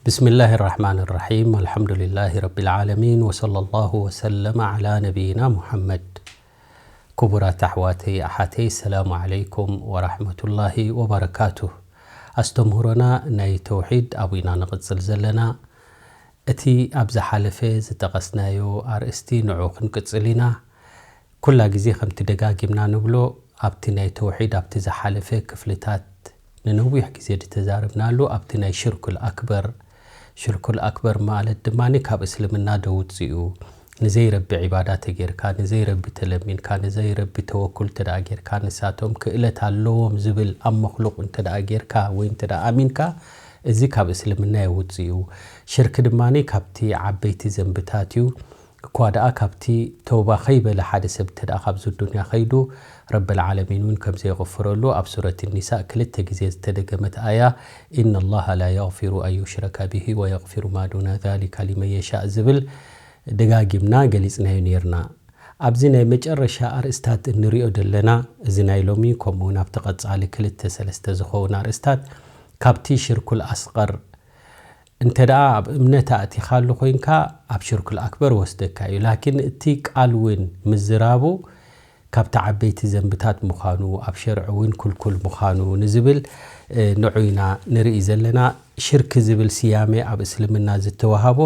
بسم الله الرحمن الرحيم. الحمد لله رب العالمين، وصلى الله وسلم على نبينا محمد. ክቡራት ኣሕዋተይ ኣሓተይ፣ ሰላሙ ዓለይኩም ወራሕመቱላሂ ወበረካቱ። ኣስተምህሮና ናይ ተውሒድ ኣብኡ ኢና ንቕጽል ዘለና። እቲ ኣብ ዝሓለፈ ዝጠቐስናዮ ኣርእስቲ ንዑ ክንቅጽል ኢና። ኩላ ግዜ ከምቲ ደጋጊምና ንብሎ፣ ኣብቲ ናይ ተውሒድ ኣብቲ ዝሓለፈ ክፍልታት ንነዊሕ ግዜ ዝተዛረብናሉ፣ ኣብቲ ናይ ሽርኩል ኣክበር። ሽርኩል ኣክበር ማለት ድማ ካብ እስልምና ደውጽኡ፣ ንዘይረቢ ዒባዳ ተጌርካ፣ ንዘይረቢ ተለሚንካ፣ ንዘይረቢ ተወኩል ተደኣ ጌርካ፣ ንሳቶም ክእለት ኣለዎም ዝብል ኣብ መክሉቕ እንተደኣ ጌርካ ወይ እንተደኣ ኣሚንካ፣ እዚ ካብ እስልምና የውጽኡ። ሽርክ ድማ ካብቲ ዓበይቲ ዘንብታት እዩ። እኳ ደኣ ካብቲ ተውባ ከይበለ ሓደ ሰብ እንተ ደኣ ካብዚ ዱንያ ከይዱ፣ ረብል ዓለሚን እውን ከም ዘይቕፍረሉ ኣብ ሱረት ኒሳእ ክልተ ግዜ ዝተደገመት ኣያ፣ إن الله لا يغفر أن يشرك به ويغفر ما دون ذلك لمن يشاء ዝብል ደጋጊምና ገሊጽናዮ ነይርና። ኣብዚ ናይ መጨረሻ ኣርእስታት እንሪኦ ዘለና፣ እዚ ናይ ሎሚ ከምኡ እውን ኣብቲ ቀጻሊ ክልተ ሰለስተ ዝኸውን ኣርእስታት ካብቲ ሽርኩል ኣስቐር እንተ ደኣ ኣብ እምነት ኣእቲኻሉ ኮይንካ፣ ኣብ ሽርኩል ኣክበር ወስደካ እዩ። ላኪን እቲ ቃል እውን ምዝራቡ ካብቲ ዓበይቲ ዘንብታት ምዃኑ፣ ኣብ ሸርዒ እውን ክልኩል ምዃኑ ንዝብል፣ እ፣ ንዑ ኢና ንርኢ ዘለና። ሽርክ ዝብል ስያሜ ኣብ እስልምና ዝተዋሃቦ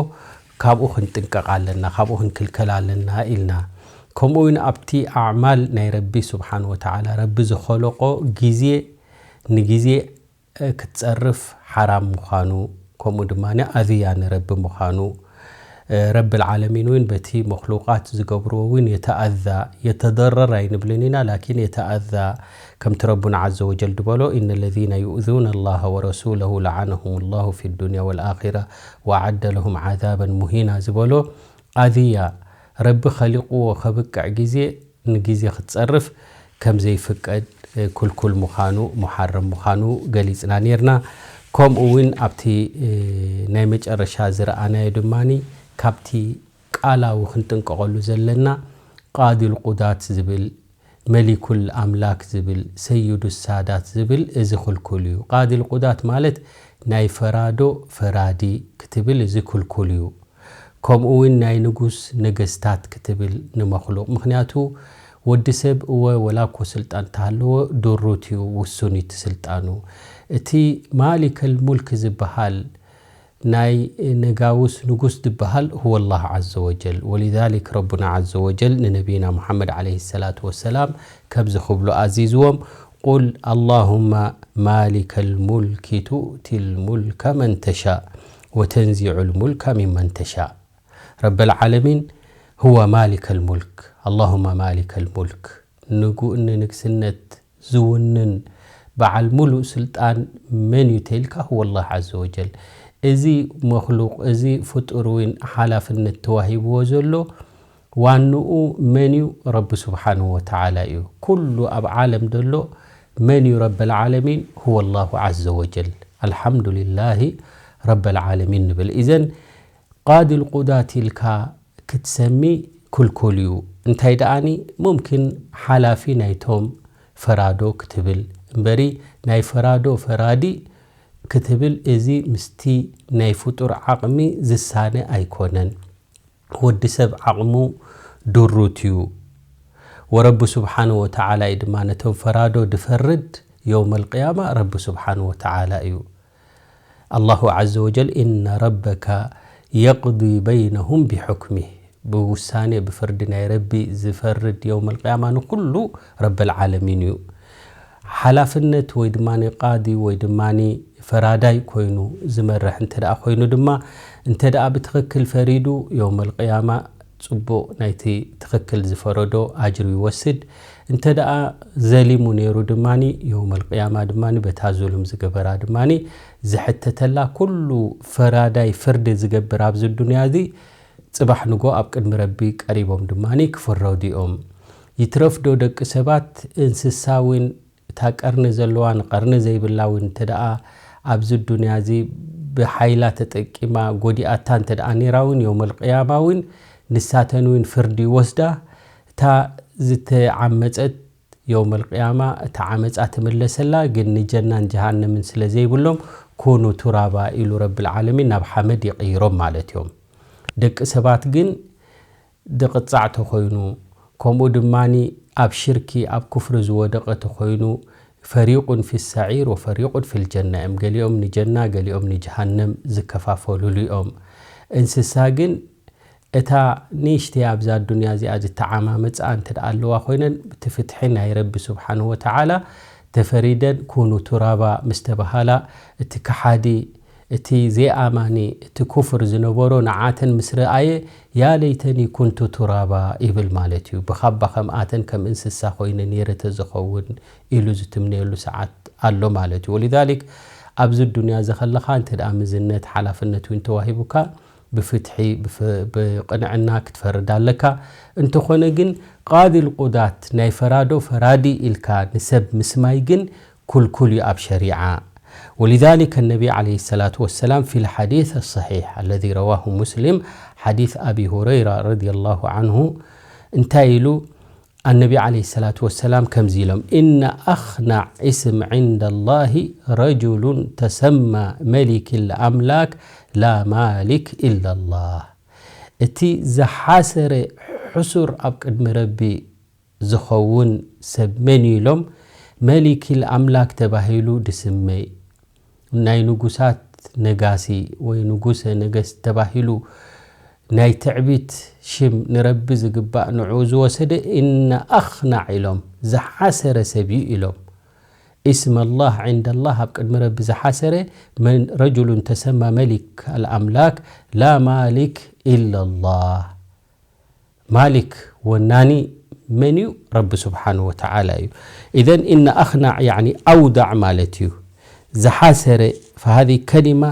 ካብኡ ክንጥንቀቕ ኣለና፣ ካብኡ ክንክልከል ኣለና ኢልና። ከምኡ እውን ኣብቲ ኣዕማል ናይ ረቢ ስብሓን ወተዓላ፣ ረቢ ዝኸለቆ ግዜ ንግዜ ክትጸርፍ ሓራም ምዃኑ፣ ከምኡ ድማ ኣዝያ ንረቢ ምዃኑ፣ ረብል ዓለሚን እውን በቲ መክሉቃት ዝገብርዎ እውን የተኣዛ፣ የተደረር ኣይንብልን ኢና፣ ላኪን የተኣዛ፣ ከምቲ ረቡና ዓዘ ወጀል ዝበሎ፣ إن الذين يؤذون الله ورسوله لعنهم الله في الدنيا والآخرة وأعد لهم عذابا مهينا ዝበሎ፣ ኣዝያ ረቢ ኸሊቕዎ ኸብቅዕ ግዜ ንግዜ ክትጸርፍ ከም ዘይፍቀድ፣ እ፣ ክልኩል ምዃኑ፣ ሙሓረም ምዃኑ ገሊጽና ኔርና። ከምኡ እውን ኣብቲ፣ እ፣ ናይ መጨረሻ ዝረኣናዮ ድማኒ ካብቲ ቃላዊ ክንጥንቀቐሉ ዘለና ቃዲል ቁዳት ዝብል፣ መሊኩል ኣምላክ ዝብል፣ ሰይዱ ሳዳት ዝብል እዚ ክልኩል እዩ። ቃዲል ቁዳት ማለት ናይ ፈራዶ ፈራዲ ክትብል እዚ ክልኩል እዩ። ከምኡ እውን ናይ ንጉስ ነገስታት ክትብል ንመክሉቕ። ምኽንያቱ ወዲ ሰብ እወ ወላ እኮ ስልጣን እንተሃለዎ ድሩት እዩ፣ ውሱን እዩ እቲ ስልጣኑ። እቲ ማሊከል ሙልክ ዝበሃል ናይ ነጋውስ ንጉስ ዝበሃል ሁወ ላህ ዓዘ ወጀል። ወሊዛሊክ ረቡና ዓዘ ወጀል ንነቢይና ሙሓመድ ዓለይሂ ሰላቱ ወሰላም ከምዚ ክብሉ ኣዚዝዎም፣ ቁል ኣላሁመ ማሊከል ሙልኪ ቱእቲ ልሙልከ መን ተሻእ ወተንዚዑ ልሙልከ ሚመን ተሻእ። ረበል ዓለሚን ሁወ ማሊከል ሙልክ። ኣላሁመ ማሊከል ሙልክ። ንጉእኒ ንግስነት ዝውንን በዓል ሙሉእ ስልጣን መን እዩ ተይልካ፣ ሁወ ላህ ዓዘ ወጀል። እዚ መክሉቅ፣ እዚ ፍጡር እውን ሓላፍነት ተዋሂብዎ ዘሎ ዋንኡ መን እዩ? ረቢ ስብሓንሁ ወተዓላ እዩ። ኩሉ ኣብ ዓለም ዘሎ መን እዩ ረበል ዓለሚን? ሁወ ላሁ ዓዘ ወጀል። ኣልሓምዱሊላሂ ረበል ዓለሚን ንብል። ኢዘን ቃዲል ቁዳት ኢልካ ክትሰሚ ክልኩል እዩ። እንታይ ደኣኒ፣ ሙምኪን ሓላፊ ናይቶም ፈራዶ ክትብል እምበሪ፣ ናይ ፈራዶ ፈራዲ ክትብል፣ እዚ ምስቲ ናይ ፍጡር ዓቕሚ ዝሳነ ኣይኮነን። ወዲ ሰብ ዓቕሙ ድሩት እዩ። ወረቢ ስብሓንሁ ወተዓላ እዩ ድማ ነቶም ፈራዶ ድፈርድ የውመል ቅያማ ረቢ ስብሓንሁ ወተዓላ እዩ። ኣላሁ ዓዘ ወጀል፣ "ኢነ ረበከ የቅዲ በይነሁም ቢሑክሚህ", ብውሳኔ ብፍርዲ ናይ ረቢ ዝፈርድ የውመል ቅያማ ንኩሉ ረበል ዓለሚን እዩ። ሓላፍነት ወይ ድማ ቃዲ ወይ ድማ ፈራዳይ ኮይኑ ዝመርሕ እንተ ደኣ ኮይኑ ድማ፣ እንተ ደኣ ብትኽክል ፈሪዱ፣ የውመል ቅያማ ጽቡቕ ናይቲ ትኽክል ዝፈረዶ ኣጅሩ ይወስድ። እንተ ደኣ ዘሊሙ ነይሩ ድማ፣ የውመል ቅያማ ድማ በታ ዙሉም ዝገበራ ድማ ዝሕተተላ። ኩሉ ፈራዳይ ፍርዲ ዝገብር ኣብዚ ዱንያ እዚ፣ ጽባሕ ንጎ ኣብ ቅድሚ ረቢ ቀሪቦም ድማ ክፍረዱ እዮም። ይትረፍዶ ደቂ ሰባት፣ እንስሳ እውን እታ ቀርኒ ዘለዋን ቀርኒ ዘይብላ እውን እንተ ደኣ ኣብዚ ዱንያ እዚ ብሓይላ ተጠቂማ ጎዲኣታ እንተ ደኣ ነይራ እውን፣ የውመል ቅያማ እውን ንሳተን እውን ፍርዲ ይወስዳ። እታ ዝተዓመጸት የውመል ቅያማ እታ ዓመፃ ትምለሰላ፣ ግን ንጀናን ጀሃነምን ስለ ዘይብሎም፣ ኩኑ ቱራባ ኢሉ ረብል ዓለሚን ናብ ሓመድ ይቕይሮም ማለት እዮም። ደቂ ሰባት ግን ድቕጻዕ ተኾይኑ፣ ከምኡ ድማ ኣብ ሽርኪ ኣብ ኩፍሪ ዝወደቐ ተኾይኑ፣ ፈሪቁን ፊ ሰዒር ወፈሪቁን ፊል ጀና እዮም። ገሊኦም ንጀና፣ ገሊኦም ንጀሃነም ዝከፋፈልሉ እዮም። እንስሳ ግን እታ ንእሽተይ ኣብዛ ኣዱንያ እዚኣ ዝተዓማመጻ እንተ ደኣ ኣለዋ ኮይነን፣ እቲ ፍትሒ ናይ ረቢ ስብሓንሁ ወተዓላ ተፈሪደን፣ ኩኑ ቱራባ ምስ ተባሃላ፣ እቲ ከሓዲ፣ እቲ ዘይኣማኒ፣ እቲ ኩፍር ዝነበሮ ንዓተን ምስ ረኣየ፣ ያ ለይተኒ ኩንቱ ቱራባ ይብል ማለት እዩ። ብኻባ ከምኣተን ከም እንስሳ ኮይነ ነይረ ተዝኸውን ኢሉ ዝትምነየሉ ሰዓት ኣሎ ማለት እዩ። ወሊዛሊክ ኣብዚ ዱንያ እዚ ከለኻ እንተ ደኣ ምዝነት ሓላፍነት እውን ተዋሂቡካ ብፍትሒ ብፍ- ብቕንዕና ክትፈርድ ኣለካ። እንተኾነ ግን ቃዲ ልቁዳት ናይ ፈራዶ ፈራዲ ኢልካ ንሰብ ምስማይ ግን ኩልኩል እዩ ኣብ ሸሪዓ። ولذلك النبي عليه الصلاة والسلام في الحديث الصحيح الذي رواه مسلم حديث أبي هريرة رضي الله عنه እንታይ ኢሉ النبي عليه الصلاة والسلام ከምዚ ኢሎም إن أخنع اسم عند الله رجل تسمى ملك الأملاك لا مالك إلا الله እቲ ዝሓሰረ ሕሱር ኣብ ቅድሚ ረቢ ዝኸውን ሰብ መን እዩ ኢሎም መሊኪል ኣምላክ ተባሂሉ ድስመይ ናይ ንጉሳት ነጋሲ ወይ ንጉሰ ነገስት ተባሂሉ ናይ ትዕቢት ሽም ንረቢ ዝግባእ ንዑ ዝወሰደ እነ ኣኽናዕ ኢሎም ዝሓሰረ ሰብ እዩ ኢሎም እስመ ላህ ዕንደ ላህ ኣብ ቅድሚ ረቢ ዝሓሰረ መን ረጅሉን ተሰማ መሊክ ኣልኣምላክ ላ ማሊክ ኢላ ላህ ማሊክ ወናኒ መን እዩ ረቢ ስብሓን ወተዓላ እዩ ኢዘን እነ ኣኽናዕ ያኒ ኣውዳዕ ማለት እዩ ዝሓሰረ فهذه كلمة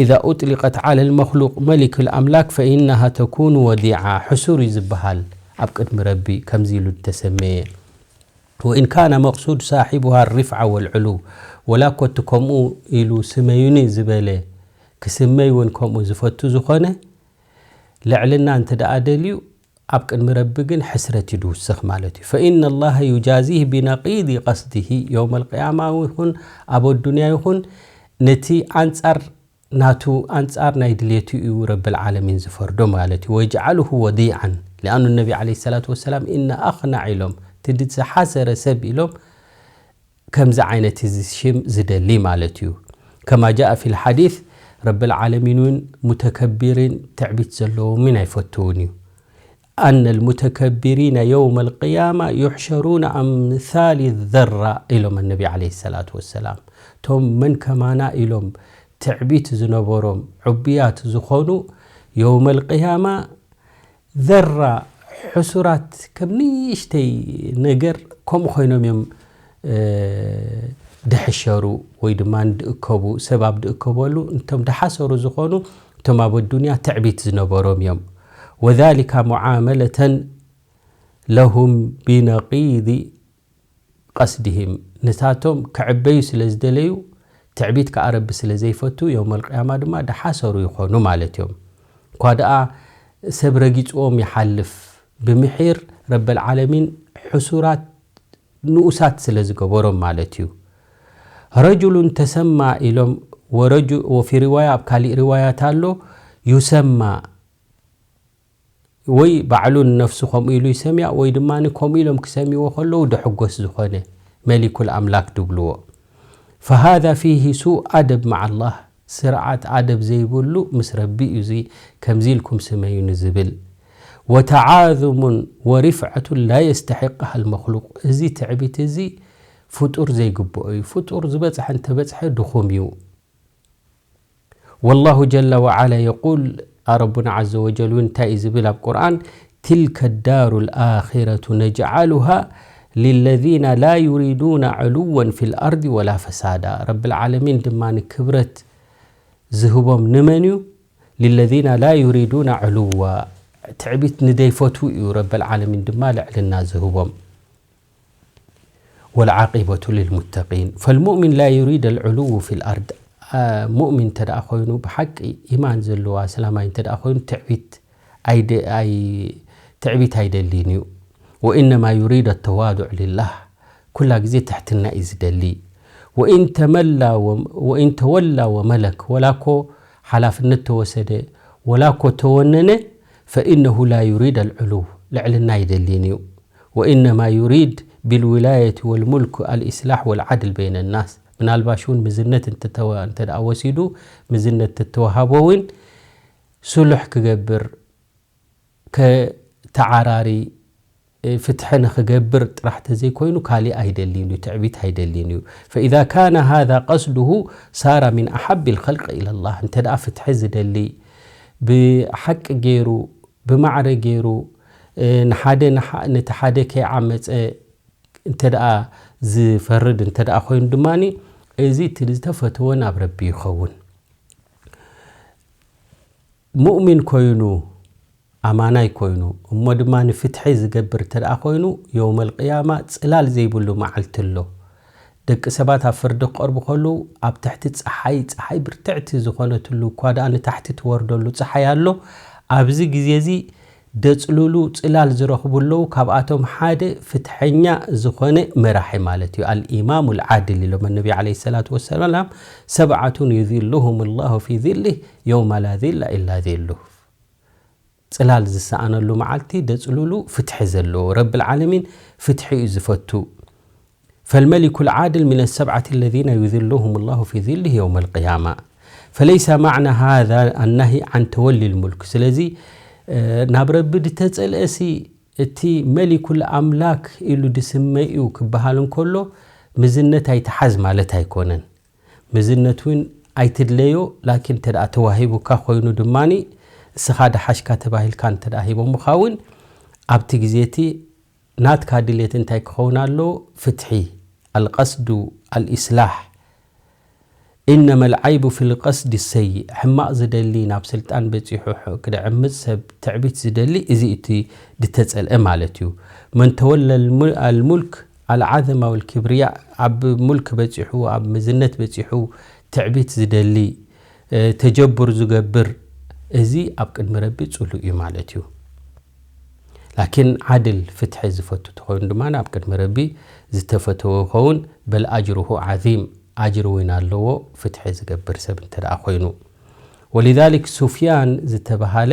إذا أطلقت على المخلوق ملك الأملاك فإنها تكون وديعة حسور يزبهال أبقد مربي كمزيلو التسمية وإن كان مقصود صاحبها الرفعة والعلو ولا كنت كمو إلو سميوني زبالة كسمي وين كمو زفتو زخونة ልዕልና እንተ ደኣ ደልዩ ኣብ ቅድሚ ረቢ ግን ሕስረት እዩ ድውስኽ ማለት እዩ فإن الله يجازيه بنقيض قصده يوم القيامة ይኹን ኣብ ኣዱንያ ይኹን ነቲ ኣንጻር ናቱ ኣንጻር ናይ ድሌቱ እዩ ረብል ዓለሚን ዝፈርዶ ማለት እዩ ويجعله وديعا لأن النبي عليه الصلاة والسلام إن أخنع ኢሎም ትድቲ ዝሓሰረ ሰብ ኢሎም ከምዚ ዓይነት እዚ ሽም ዝደሊ ማለት እዩ كما جاء في الحديث ረብል ዓለሚን እውን ሙተከቢሪን ትዕቢት ዘለዎምን ኣይፈትውን እዩ أن المتكبرين يوم القيامة يحشرون أمثال الذرة ኢሎም النبي عليه الصلاة والسلام ቶም መን ከማና ኢሎም ትዕቢት ዝነበሮም ዕቡያት ዝኾኑ يوم القيامة ዘራ ሕሱራት ከም ንእሽተይ ነገር ከምኡ ኮይኖም እዮም ድሕሸሩ ወይ ድማ ድእከቡ ሰብ ኣብ ድእከበሉ እንቶም ድሓሰሩ ዝኾኑ እቶም ኣብ ኣዱንያ ትዕቢት ዝነበሮም እዮም وذلك معاملة لهم بنقيض قصدهم ንሳቶም ክዕበዩ ስለ ዝደለዩ ትዕቢት ከኣ ረቢ ስለ ዘይፈቱ የውመል ቅያማ ድማ ድሓሰሩ ይኾኑ ማለት እዮም እኳ ደኣ ሰብ ረጊፅዎም ይሓልፍ ብምሒር ረበል ዓለሚን ሕሱራት ንኡሳት ስለ ዝገበሮም ማለት እዩ ረጅሉን ተሰማ ኢሎም ወፊ ሪዋያ ኣብ ካሊእ ሪዋያት ኣሎ ዩሰማ ወይ ባዕሉ ንነፍሱ ከምኡ ኢሉ ይሰምያ ወይ ድማ ከምኡ ኢሎም ክሰምይዎ ከለዉ ድሕጎስ ዝኾነ መሊኩል ኣምላክ ድብልዎ فهذا فيه سوء أدب مع الله ስርዓት ኣደብ ዘይብሉ ምስ ረቢ እዩ እዚ ከምዚ ኢልኩም ስመዩኒ ዝብል وتعاظم ورفعة لا يستحقها المخلوق እዚ ትዕቢት እዚ ፍጡር ዘይግብኦ እዩ ፍጡር ዝበፅሐ እንተበፅሐ ድኹም እዩ والله جل وعلا يقول ربنا عز وجل እንታይ እዩ ዝብል ኣብ ቁርኣን تلك الدار الآخرة نجعلها للذين لا يريدون علوا في الأرض ولا فسادا ረብል ዓለሚን ድማ ክብረት ዝህቦም ንመን እዩ للذين لا يريدون علوا ትዕቢት ንደይፈቱ እዩ ረብል ዓለሚን ድማ ልዕልና ዝህቦም والعاقبة للمتقين فالمؤمن لا يريد العلو في الأرض ሙእሚን እንተ ደኣ ኮይኑ ብሓቂ ኢማን ዘለዎ ኣስላማይ እንተ ደኣ ኮይኑ ትዕቢት ኣይደ- ኣይ- ትዕቢት ኣይደልይን እዩ وإنما يريد التواضع لله ኩላ ግዜ ትሕትና እዩ ዝደሊ። وإن تملى و- وإن تولى وملك ወላ እኮ ሓላፍነት ተወሰደ ወላ እኮ ተወነነ فإنه لا يريد العلو ልዕልና ኣይደልን እዩ. وإنما يريد بالولاية والملك الإصلاح والعدل بين الناس ምናልባሽ እውን ምዝነት እንተ ወሲዱ ምዝነት ተተዋሃቦ እውን ስሉሕ ክገብር ከተዓራሪ ፍትሒ ንክገብር ጥራሕ ተዘይኮይኑ ካሊእ ኣይደልን እዩ ትዕቢት ኣይደልን እዩ فإذا كان هذا قصده صار من أحب الخلق إلى الله እንተ ፍትሒ ዝደሊ ብሓቂ ገይሩ ብማዕረ ገይሩ ንሓደ ነቲ ሓደ ከይዓመፀ እንተ ዝፈርድ እንተ ኮይኑ ድማ እዚ እቲ ዝተፈተወ ናብ ረቢ ይኸውን ሙእሚን ኮይኑ ኣማናይ ኮይኑ እሞ ድማ ንፍትሒ ዝገብር እንተ ኮይኑ የውመል ቅያማ ፅላል ዘይብሉ መዓልቲ ኣሎ ደቂ ሰባት ኣብ ፍርዲ ክቐርቡ ከለዉ ኣብ ትሕቲ ፀሓይ ፀሓይ ብርትዕቲ ዝኾነትሉ እኳ ደኣ ንታሕቲ ትወርደሉ ፀሓይ ኣሎ ኣብዚ ግዜ እዚ ደፅሉሉ ፅላል ዝረኽቡ ኣለዉ ካብኣቶም ሓደ ፍትሐኛ ዝኾነ መራሒ ማለት እዩ الإمام العادل ኢሎም النبي عليه الصلاة والسلام سبعة يظلهم الله في ظله يوم لا ظل إلا ظله ፅላል ዝሰኣነሉ መዓልቲ ደፅሉሉ ፍትሒ ዘለዎ ረቢ العالمين ፍትሒ እዩ ዝፈቱ فالملك العادل من السبعة الذين يظلهم الله في ظله يوم القيامة فليس معنى هذا النهي عن تولي الملك ስለዚ ናብ ረቢ ድተፀልአሲ እቲ መሊኩል ኣምላክ ኢሉ ድስመ እዩ ክበሃል እንከሎ ምዝነት ኣይትሓዝ ማለት ኣይኮነን ምዝነት እውን ኣይትድለዮ ላኪን እንተ ተዋሂቡካ ኮይኑ ድማ እስኻ ደሓሽካ ተባሂልካ እንተ ሂቦምኻ እውን ኣብቲ ግዜ እቲ ናትካ ድሌት እንታይ ክኸውን ኣለዎ ፍትሒ القصد الإصلاح إنما العيب في القصد السيء ሕማቕ ዝደሊ ናብ ስልጣን በፂሑ ክድዕምፅ ሰብ ትዕቢት ዝደሊ እዚ እቲ ድተፀልአ ማለት እዩ من تولى الملك العظمة والكبرياء ኣብ ሙልክ በፂሑ ኣብ ምዝነት በፂሑ ትዕቢት ዝደሊ ተጀቡር ዝገብር እዚ ኣብ ቅድሚ ረቢ ፅሉእ እዩ ማለት እዩ ላኪን ዓድል ፍትሒ ዝፈቱ ተኾይኑ ድማ ኣብ ቅድሚ ረቢ ዝተፈተወ ይኸውን በል ኣጅሩሁ ዓዚም ኣጅር እውን ኣለዎ ፍትሒ ዝገብር ሰብ እንተ ደኣ ኮይኑ ولذلك سفيان ዝተባሃለ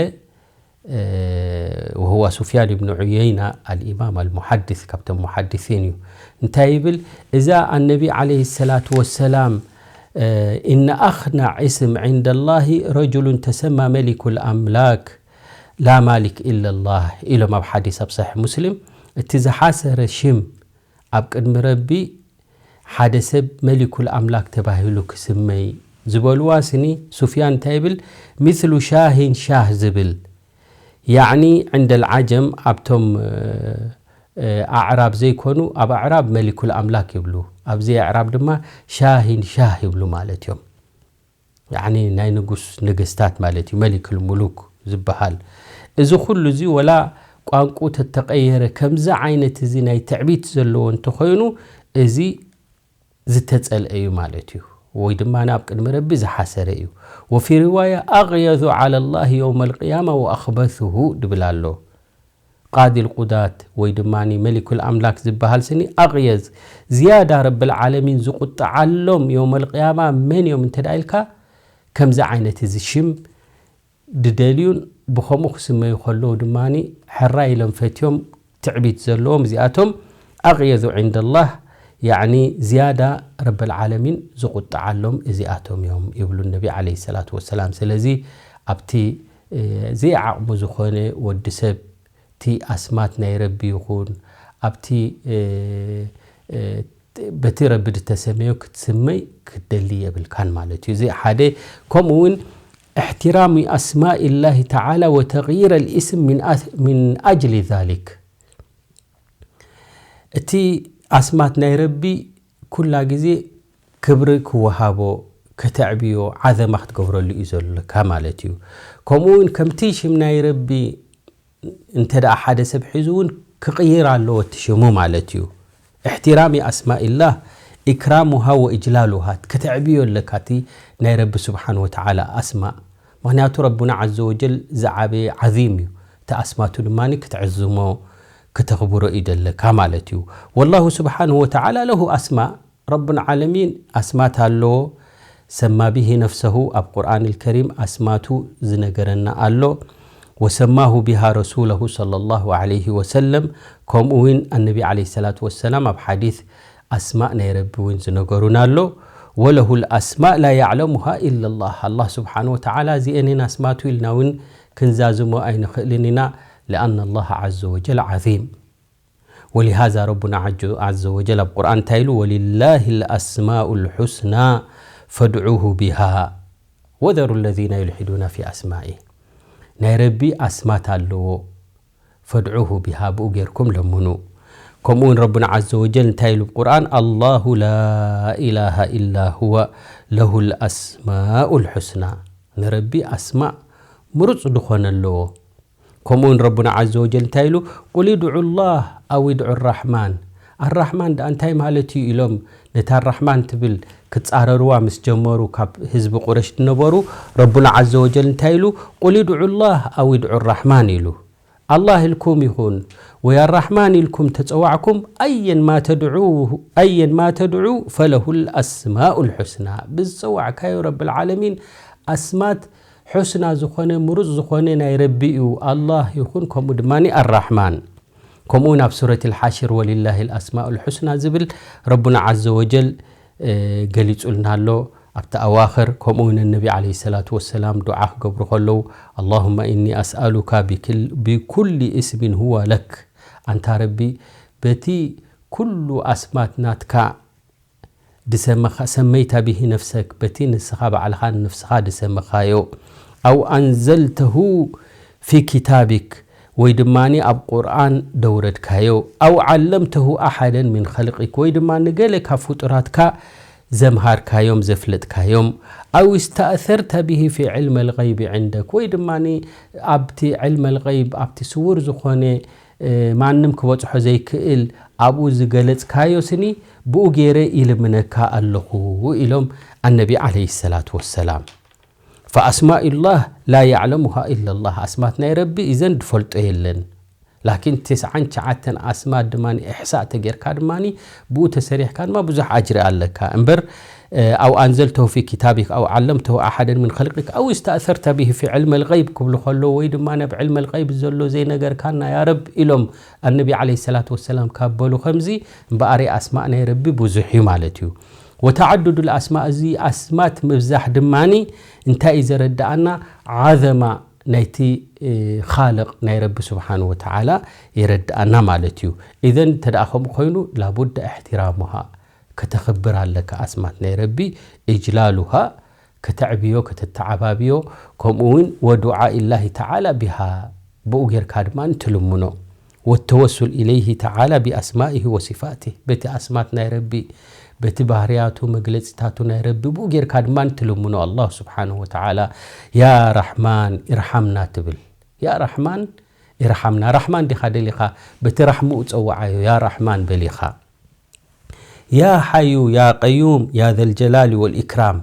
وهو سفيان بن عيينة الإمام المحدث ካብቶም محدثين እዩ እንታይ ይብል እዛ النبي عليه الصلاة والسلام إن أخنع اسم عند الله رجل تسمى ملك الأملاك لا مالك إلا الله ኢሎም ኣብ ሓዲስ ኣብ صحيح مسلم እቲ ዝሓሰረ ሽም ኣብ ቅድሚ ረቢ ሓደ ሰብ መሊኩል ኣምላክ ተባሂሉ ክስመይ ዝበልዋ ስኒ ሱፍያን እንታይ ይብል مثل شاه شاه ዝብል يعني عند العجم ኣብቶም ኣዕራብ ዘይኮኑ ኣብ ኣዕራብ መሊኩል ኣምላክ ይብሉ ኣብዚ ኣዕራብ ድማ ሻሂን ሻህ ይብሉ ማለት እዮም يعني ናይ ንጉስ ንግስታት ማለት እዩ መሊክ ልሙሉክ ዝበሃል እዚ ኩሉ እዚ ወላ ቋንቁ ተተቀየረ ከምዚ ዓይነት እዚ ናይ ትዕቢት ዘለዎ እንተኮይኑ እዚ ዝተጸልአ እዩ ማለት እዩ ወይ ድማ ናብ ቅድሚ ረቢ ዝሓሰረ እዩ وفي رواية أغيظ على الله يوم القيامة وأخبثه ድብል ኣሎ ቃዲ ልቁዳት ወይ ድማ መሊኩል ኣምላክ ዝበሃል ስኒ ኣቕየዝ ዝያዳ ረብል ዓለሚን ዝቁጥዓሎም የውመል ቅያማ መን እዮም እንተ ኢልካ ከምዚ ዓይነት እዚ ሽም ድደልዩን ብኸምኡ ክስመዩ ከለዉ ድማ ሕራይ ኢሎም ፈትዮም ትዕቢት ዘለዎም እዚኣቶም ኣቕየዙ ዕንደላህ ያዕኒ ዝያዳ ረብል ዓለሚን ዝቁጥዓሎም እዚኣቶም እዮም ይብሉ ነቢ ዓለይሂ ሰላቱ ወሰላም ስለዚ ኣብቲ ዘይዓቕሙ ዝኾነ ወዲ ሰብ እቲ ኣስማት ናይ ረቢ ይኹን ኣብቲ በቲ ረቢ ዝተሰመዮ ክትስመይ ክትደሊ የብልካን ማለት እዩ። እዚ ሓደ። ከምኡ እውን احترام أسماء الله تعالى وتغيير الاسم من أجل ذلك እቲ ኣስማት ናይ ረቢ ኩላ ግዜ ክብሪ ክወሃቦ ከተዕብዮ ዓዘማ ክትገብረሉ እዩ ዘለካ ማለት እዩ። ከምኡ እውን ከምቲ ሽም ናይ ረቢ እንተ ደኣ ሓደ ሰብ ሒዙ እውን ክቕይር ኣለዎ እቲ ሽሙ ማለት እዩ። احترام أسماء الله إكرامها وإجلالها ከተዕብዮ ኣለካ እቲ ናይ ረቢ ስብሓን ወተዓላ ኣስማእ። ምኽንያቱ ረቡና ዓዘ ወጀል ዝዓበየ ዓዚም እዩ። እቲ ኣስማቱ ድማ ክትዕዝሞ ክተኽብሮ እዩ ደለካ ማለት እዩ። ወላሁ ስብሓንሁ ወተዓላ ለሁ ኣስማእ፣ ረቡል ዓለሚን ኣስማት ኣለዎ። ሰማ ብሂ ነፍሰሁ፣ ኣብ ቁርኣን ልከሪም ኣስማቱ ዝነገረና ኣሎ። ወሰማሁ ቢሃ ረሱለሁ ሰለላሁ ዓለይሂ ወሰለም፣ ከምኡ እውን ኣነቢ ዓለይሂ ሰላቱ ወሰላም ኣብ ሓዲስ ኣስማእ ናይ ረቢ እውን ዝነገሩና ኣሎ። ወለሁ ልኣስማእ ላ ያዕለሙሃ ኢላ ላህ፣ ኣላህ ስብሓን ወተዓላ እዚአንን ኣስማቱ ኢልና እውን ክንዛዝሞ ኣይንኽእልን ኢና። ለኣና ላህ ዓዘ ወጀል ዓዚም። ወሊሃዛ ረቡና ዓጀ- ዓዘ ወጀል ኣብ ቁርኣን እንታይ ኢሉ? ወሊላሂ ልኣስማኡ ልሑስና ፈድዑሁ ቢሃ ወዘሩ ለዚነ ዩልሒዱና ፊ ኣስማኢ። ናይ ረቢ ኣስማት ኣለዎ። ፈድዑሁ ቢሃ፣ ብኡ ጌርኩም ለምኑ። ከምኡ እውን ረቡና ዓዘ ወጀል እንታይ ኢሉ ብቁርኣን? ኣላሁ ላ ኢላሃ ኢላ ሁወ ለሁ ልኣስማኡ ልሑስና። ንረቢ ኣስማእ ምሩፅ ዝኾነ ኣለዎ። ከምኡ እውን ረቡና ዓዘ ወጀል እንታይ ኢሉ? ቁል ድዑ ላህ ኣው ድዑ ራሕማን። ኣራሕማን ደኣ እንታይ ማለት እዩ ኢሎም ነታ ኣራሕማን ትብል ክጻረርዋ ምስ ጀመሩ ካብ ህዝቢ ቁረሽ ዝነበሩ፣ ረቡና ዓዘ ወጀል እንታይ ኢሉ? ቁል ድዑ ላህ ኣው ድዑ ራሕማን ኢሉ። ኣላህ ኢልኩም ይኹን ወይ ኣራሕማን ኢልኩም ተጸዋዕኩም፣ ኣየን ማ ተድዑ፣ ኣየን ማ ተድዑ ፈለሁ ልኣስማኡ ልሑስና። ብዝጸዋዕካዮ ረብል ዓለሚን ኣስማት ሑስና ዝኾነ ምሩጽ ዝኾነ ናይ ረቢ እዩ። ኣላህ ይኹን ከምኡ ድማ ኣራሕማን። ከምኡ እውን ኣብ ሱረት ልሓሽር ወሊላሂ ልኣስማኡ ልሑስና ዝብል ረቡና ዓዘ ወጀል እ፣ ገሊጹልና ኣሎ። ኣብቲ ኣዋኽር ከምኡ እውን ነቢ ዓለይሂ ሰላቱ ወሰላም ዱዓ ክገብሩ ከለዉ፣ ኣላሁመ ኢኒ ኣስኣሉካ ቢክል- ቢኩሊ እስሚን ሁወ ለክ፣ ኣንታ ረቢ በቲ ኩሉ ኣስማት ናትካ ድሰመኻ- ሰመይታ ብሂ ነፍሰክ፣ በቲ ንስኻ ባዕልኻ ንነፍስኻ ድሰመኻዮ፣ ኣው ኣንዘልተሁ ፊ ኪታቢክ፣ ወይ ድማ ኣብ ቁርኣን ደውረድካዮ፣ ኣው ዓለምተሁ ኣሓደን ሚን ኸልቂክ፣ ወይ ድማ ንገለ ካብ ፍጡራትካ ዘምሃርካዮም ዘፍለጥካዮም፣ ኣው እስተእሰርተ ብሂ ፊ ዕልመ ልገይብ ዕንደክ፣ ወይ ድማ ኣብቲ ዕልመ ልገይብ ኣብቲ ስውር ዝኾነ እ፣ ማንም ክበጽሖ ዘይክእል ኣብኡ ዝገለጽካዮ ስኒ ብኡ ገይረ ይልምነካ ኣለኹ ኢሎም ኣነቢ ዓለይሂ ሰላቱ ወሰላም። ፈኣስማኡላህ ላ ያዕለሙሃ ኢለላህ፣ ኣስማት ናይ ረቢ እዘን ድፈልጦ የለን። ላኪን ትስዓን ትሽዓተን ኣስማት ድማ ኢሕሳእ ተጌርካ ድማ ብኡ ተሰሪሕካ ድማ ብዙሕ ኣጅሪ ኣለካ እምበር፣ እ፣ ኣው ኣንዘልተሁ ፊ ኪታቢክ ኣው ዓለምተሁ ኣሓደን ምን ኸልቂክ ኣው እስተእሰርተ ብሂ ፊ ዕልመ ልገይብ ክብሉ ከለዉ ወይ ድማ ኣብ ዕልመ ልገይብ ዘሎ ዘይነገርካና ያ ረብ ኢሎም ኣነቢ ዓለይሂ ሰላቱ ወሰላም ካብ በሉ ከምዚ እምበኣር ኣስማእ ናይ ረቢ ብዙሕ እዩ ማለት እዩ። ወተዓዱዱ ልኣስማእ፣ እዚ ኣስማት ምብዛሕ ድማ እንታይ እዩ ዘረድኣና? ዓዘማ ናይቲ፣ እ፣ ኻልቕ ናይ ረቢ ስብሓን ወተዓላ የረድኣና ማለት እዩ። ኢዘን እንተ ደኣ ከምኡ ኮይኑ ላቡዳ እሕትራሙሃ፣ ከተኽብር ኣለካ ኣስማት ናይ ረቢ፣ እጅላሉሃ፣ ከተዕብዮ፣ ከተተዓባብዮ፣ ከምኡ እውን ወዱዓ ኢላሂ ተዓላ ቢሃ፣ ብኡ ጌርካ ድማ ትልምኖ። ወተወሱል ኢለይሂ ተዓላ ቢኣስማኢሂ ወሲፋቲህ፣ በቲ ኣስማት ናይ ረቢ፣ በቲ ባህርያቱ፣ መግለጺታቱ ናይ ረቢ፣ ብኡ ጌርካ ድማ ትልምኖ። ኣላህ ስብሓንሁ ወተዓላ፣ ያ ራሕማን ኢርሓምና ትብል። ያ ራሕማን ኢርሓምና። ራሕማን ዲኻ ደሊኻ? በቲ ራሕምኡ ጸውዓዮ፣ ያ ራሕማን በሊኻ። ያ ሓዩ ያ ቀዩም ያ ዘልጀላሊ ወልኢክራም።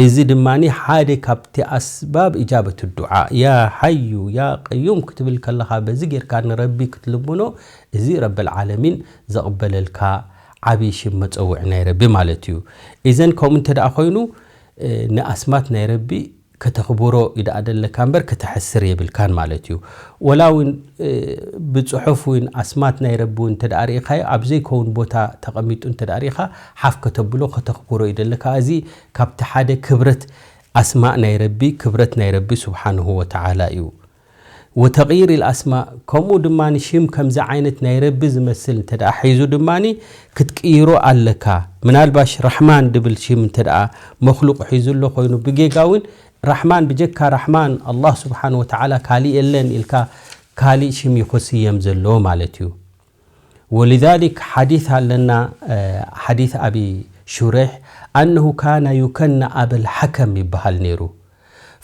እዚ ድማ ሓደ ካብቲ ኣስባብ ኢጃበት ዱዓ። ያ ሓዩ ያ ቀዩም ክትብል ከለኻ፣ በዚ ጌርካ ንረቢ ክትልምኖ፣ እዚ ረብል ዓለሚን ዘቕበለልካ ዓብዪ ሽም መጸውዒ ናይ ረቢ ማለት እዩ። ኢዘን ከምኡ እንተ ደኣ ኮይኑ፣ እ፣ ንኣስማት ናይ ረቢ ከተኽብሮ እዩ ደኣ ደለካ እምበር ከተሕስር የብልካን ማለት እዩ። ወላ እውን፣ እ፣ ብጽሑፍ እውን ኣስማት ናይ ረቢ እውን እንተ ደኣ ርኢኻዮ፣ ኣብ ዘይከውን ቦታ ተቐሚጡ እንተ ደኣ ርኢኻ፣ ሓፍ ከተብሎ ከተኽብሮ እዩ ደለካ። እዚ ካብቲ ሓደ ክብረት ኣስማእ ናይ ረቢ፣ ክብረት ናይ ረቢ ስብሓንሁ ወተዓላ እዩ። ወተቕይር ልኣስማእ፣ ከምኡ ድማ ሽም ከምዚ ዓይነት ናይ ረቢ ዝመስል እንተ ደኣ ሒዙ ድማ ክትቅይሮ ኣለካ። ምናልባሽ ራሕማን ድብል ሽም እንተ ደኣ መኽሉቕ ሒዙ ኣሎ ኮይኑ፣ ብጌጋ እውን ራሕማን ብጀካ ራሕማን ኣላህ ስብሓን ወተዓላ ካሊእ የለን ኢልካ ካሊእ ሽም እዩ ክስየም ዘለዎ ማለት እዩ። ወሊዛሊክ ሓዲስ ኣለና፣ እ፣ ሓዲስ ኣቢ ሹሬሕ፣ ኣነሁ ካነ ዩከነ ኣበል ሓከም ይበሃል ነይሩ።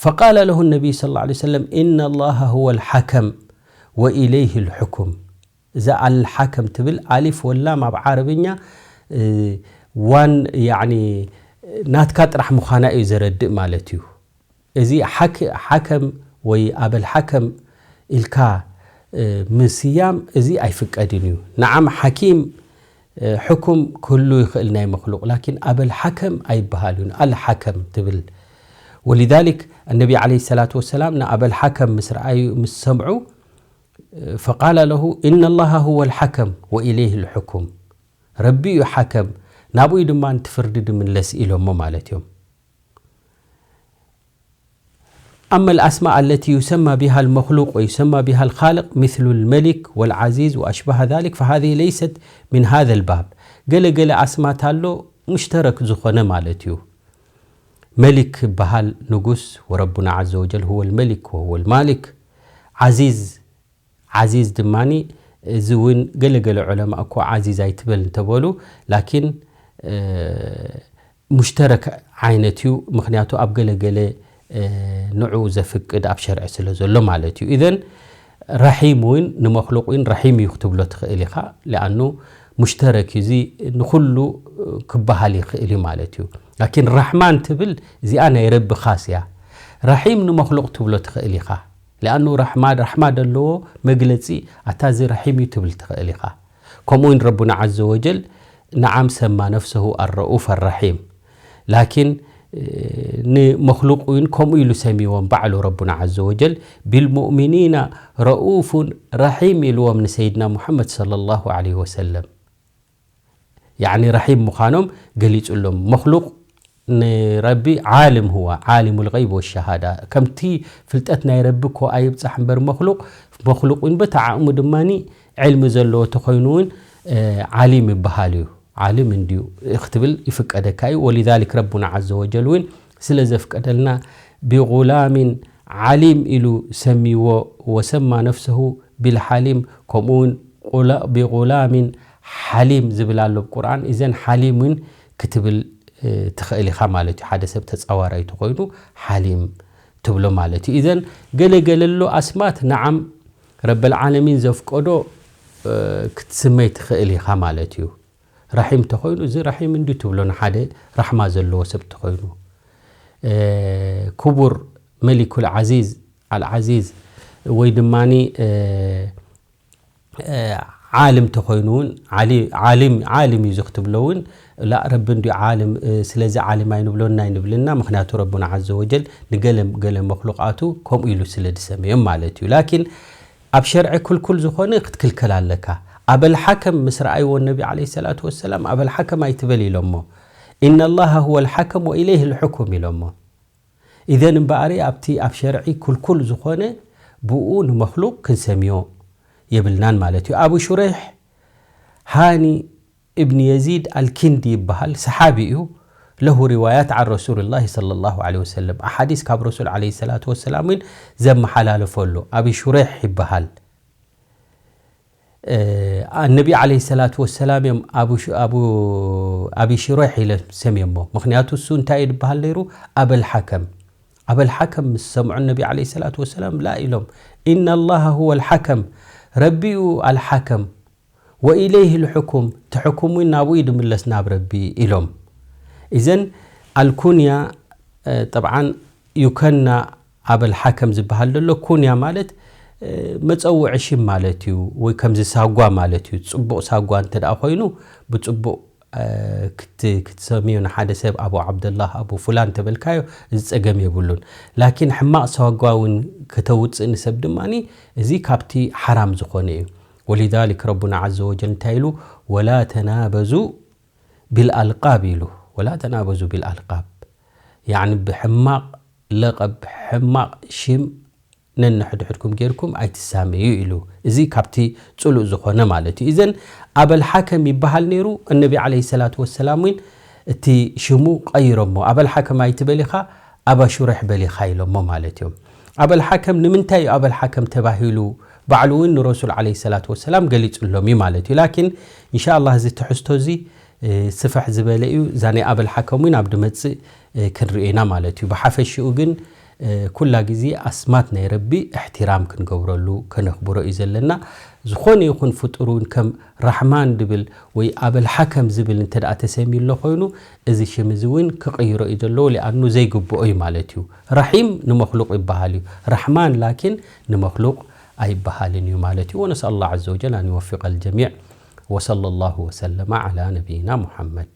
ፈቃለ ለሁ ነቢይ ሰለላሁ ዐለይሂ ወሰለም፣ ኢነ ላሃ ሁወ ልሓከም ወኢለይህ ልሑኩም። እዛ ኣልሓከም ትብል ኣሊፍ ወላም ኣብ ዓረብኛ፣ እ፣ ዋን፣ ያዕኒ፣ ናትካ ጥራሕ ምዃና እዩ ዘረድእ ማለት እዩ። እዚ ሓክ-፣ ሓከም ወይ ኣበል ሓከም ኢልካ ምስያም እዚ ኣይፍቀድን እዩ። ንዓም ሓኪም ሕኩም ክህሉ ይኽእል ናይ መክሉቕ፣ ላኪን ኣበል ሓከም ኣይበሃል እዩ። ኣል ሓከም ትብል። ወሊዛሊክ ኣነቢ ዓለይሂ ሰላቱ ወሰላም ንኣበል ሓከም ምስ ረኣዩ፣ ምስ ሰምዑ፣ ፈቃለ ለሁ፣ ኢነ ላሃ ሁወ ልሓከም ወኢለይህ ልሕኩም። ረቢ እዩ ሓከም፣ ናብኡ ድማ እቲ ፍርዲ ድምለስ ኢሎሞ ማለት እዮም። أما الأسماء التي يسمى بها المخلوق ويسمى بها الخالق مثل الملك والعزيز وأشباه ذلك فهذه ليست من هذا الباب. ገለ ገለ ኣስማት ኣሎ ሙሽተረክ ዝኾነ ማለት እዩ። መሊክ ይበሃል ንጉስ፣ وربنا عز وجل هو الملك وهو المالك. ዓዚዝ ዓዚዝ ድማኒ፣ እዚ እውን ገለ ገለ ዑለማ እኮ ዓዚዝ ኣይትበል እንተበሉ፣ ላኪን ሙሽተረክ ዓይነት እዩ። ምክንያቱ ኣብ ገለ ገለ ንዑ ዘፍቅድ ኣብ ሸርዒ ስለ ዘሎ ማለት እዩ። ኢዘን ረሒም እውን ንመክሉቅ እውን ረሒም እዩ ክትብሎ ትኽእል ኢኻ። ሊኣኑ ሙሽተረክ እዩ፣ እዚ ንኩሉ ክበሃል ይኽእል እዩ ማለት እዩ። ላኪን ራሕማን ትብል እዚኣ ናይ ረቢ ኻስ እያ። ረሒም ንመክሉቅ ትብሎ ትኽእል ኢኻ። ሊኣኑ ራሕማ ራሕማ ዘለዎ መግለጺ ኣታ እዚ ረሒም እዩ ትብል ትኽእል ኢኻ። ከምኡ እውን ረቡና ዓዘ ወጀል ንዓም ሰማ ነፍሰሁ ኣረኡፍ ኣራሒም። ላኪን ንመክሉቅ እውን ከምኡ ኢሉ ሰሚዎም ባዕሉ ረቡና ዓዘ ወጀል ቢልሙእሚኒና ረኡፉን ራሒም ኢልዎም ንሰይድና ሙሐመድ ሰለላሁ ዓለይሂ ወሰለም። ያዕኒ ረሒም ምዃኖም ገሊጹሎም። መክሉቅ ንረቢ ዓልም ሁዋ ዓሊሙል ገይብ ወሸሃዳ፣ ከምቲ ፍልጠት ናይ ረቢ እኮ ኣይብጻሕ እምበር መክሉቅ መክሉቅ እውን በቲ ዓቕሙ ድማኒ ዕልሚ ዘለዎ ተኮይኑ እውን ዓሊም ይበሃል እዩ። ዓሊም እንድዩ ክትብል ይፍቀደካ እዩ። ወሊዛሊክ ረቡና ዓዘ ወጀል እውን ስለ ዘፍቀደልና ቢጉላሚን ዓሊም ኢሉ ሰሚዎ። ወሰማ ነፍሰሁ ቢልሓሊም፣ ከምኡ እውን ቢጉላሚን ሓሊም ዝብል ኣሎ ቁርኣን። እዘን ሓሊም እውን ክትብል ትኽእል ኢኻ ማለት እዩ። ሓደ ሰብ ተጻዋራይ ተኮይኑ ሓሊም ትብሎ ማለት እዩ። እዘን ገለ ገለ ኣሎ ኣስማት ንዓም ረበል ዓለሚን ዘፍቀዶ ክትስመይ ትኽእል ኢኻ ማለት እዩ። ራሒም ተኮይኑ እዚ ራሒም እንዲ ትብሎ ንሓደ ራሕማ ዘለዎ ሰብ ተኮይኑ ክቡር መሊኩል ዓዚዝ ኣልዓዚዝ ወይ ድማኒ ዓልም ተኮይኑ እውን ዓሊም ዓሊም እዩ ዝክትብሎ እውን ላ ረቢ እንዲ ዓልም ስለዚ ዓሊም ኣይንብሎና ኣይንብልና። ምክንያቱ ረቡና ዓዘ ወጀል ንገለ ገለ መክሉቃቱ ከምኡ ኢሉ ስለ ዝሰመዮም ማለት እዩ። ላኪን ኣብ ሸርዒ ክልኩል ዝኾነ ክትክልከል ኣለካ። ኣበል ሓከም ምስ ረኣይዎ ነቢ ዓለይሂ ሰላቱ ወሰላም ኣበል ሓከም ኣይትበል ኢሎሞ። ኢነ ላሃ ሁወ ልሓከም ወኢለይህ ልሕኩም ኢሎሞ። ኢዘን እምበኣሪ ኣብቲ ኣብ ሸርዒ ክልኩል ዝኾነ ብኡ ንመክሉቅ ክንሰምዮ የብልናን ማለት እዩ። ኣቡ ሹረይሕ ሃኒ እብኒ የዚድ ኣልኪንዲ ይበሃል፣ ሰሓቢ እዩ። ለሁ ሪዋያት ዓን ረሱልላሂ ሰለላሁ ዓለይሂ ወሰለም፣ ኣሓዲስ ካብ ረሱል ዓለይሂ ሰላቱ ወሰላም እውን ዘመሓላለፎ ኣሎ። ኣቢ ሹሬሕ ይበሃል። ኣነቢ ዓለይሂ ሰላቱ ወሰላም እዮም ኣቢ ሽሬሕ ኢለ ሰምየሞ። ምክንያቱ እሱ እንታይ እዩ ዝበሃል ነይሩ? ኣበል ሓከም። ኣበል ሓከም ምስ ሰምዑ ነቢ ዓለይሂ ሰላቱ ወሰላም ላ ኢሎም፣ ኢነ ላሃ ሁወ ልሓከም፣ ረቢኡ ኣልሓከም፣ ወኢለይህ ልሕኩም፣ እቲ ሕኩም እውን ናብኡ እዩ ድምለስ ናብ ረቢ ኢሎም። ኢዘን ኣልኩንያ ጠብዓን ዩከና ኣበል ሓከም ዝበሃል ዘሎ ኩንያ ማለት መፀውዒ ሽም ማለት እዩ፣ ወይ ከምዚ ሳጓ ማለት እዩ። ፅቡቕ ሳጓ እንተ ደኣ ኮይኑ ብፅቡቕ ክትሰምዮ ንሓደ ሰብ ኣቡ ዓብደላህ ኣቡ ፉላን ተበልካዮ እዚ ፀገም የብሉን። ላኪን ሕማቕ ሳጓ እውን ከተውፅእ ንሰብ ድማ እዚ ካብቲ ሓራም ዝኾነ እዩ። ወሊዛሊክ ረቡና ዓዘ ወጀል እንታይ ኢሉ? ወላ ተናበዙ ቢልኣልቃብ ኢሉ። ወላ ተናበዙ ቢልኣልቃብ ያዕኒ ብሕማቕ ለቐብ ሕማቕ ሽም ነንሕድሕድኩም ጌርኩም ኣይትሳመዩ ኢሉ። እዚ ካብቲ ጽሉእ ዝኾነ ማለት እዩ። እዘን ኣበል ሓከም ይበሃል ነይሩ። እነቢ ዓለይሂ ሰላቱ ወሰላም እውን እቲ ሽሙ ቀይሮሞ። ኣበል ሓከም ኣይትበል ኢኻ፣ ኣባ ሹሬሕ በል ኢኻ ኢሎሞ ማለት እዮም። ኣበል ሓከም ንምንታይ እዩ ኣበል ሓከም ተባሂሉ? ባዕሉ እውን ንረሱል ዓለይሂ ሰላቱ ወሰላም ገሊጹሎም እዩ ማለት እዩ። ላኪን ኢንሻ ኣላህ እዚ ትሕዝቶ እዚ ስፍሕ ዝበለ እዩ። እዛ ናይ ኣበል ሓከም እውን ኣብ ድመጽእ ክንሪኦ ኢና ማለት እዩ። ብሓፈሽኡ ግን ኩላ ግዜ ኣስማት ናይ ረቢ እሕትራም ክንገብረሉ ከነኽብሮ እዩ ዘለና። ዝኾነ ይኹን ፍጡር እውን ከም ራሕማን ድብል ወይ ኣበል ሓከም ዝብል እንተ ደኣ ተሰምዩ ኣሎ ኮይኑ እዚ ሽም እዚ እውን ክቕይሮ እዩ ዘለዎ። ሊኣኑ ዘይግብኦ እዩ ማለት እዩ። ራሒም ንመኽሉቕ ይበሃል እዩ። ራሕማን ላኪን ንመኽሉቕ ኣይበሃልን እዩ ማለት እዩ። ونسأل الله عز وجل أن يوفق الجميع. وصلى الله وسلم على نبينا محمد.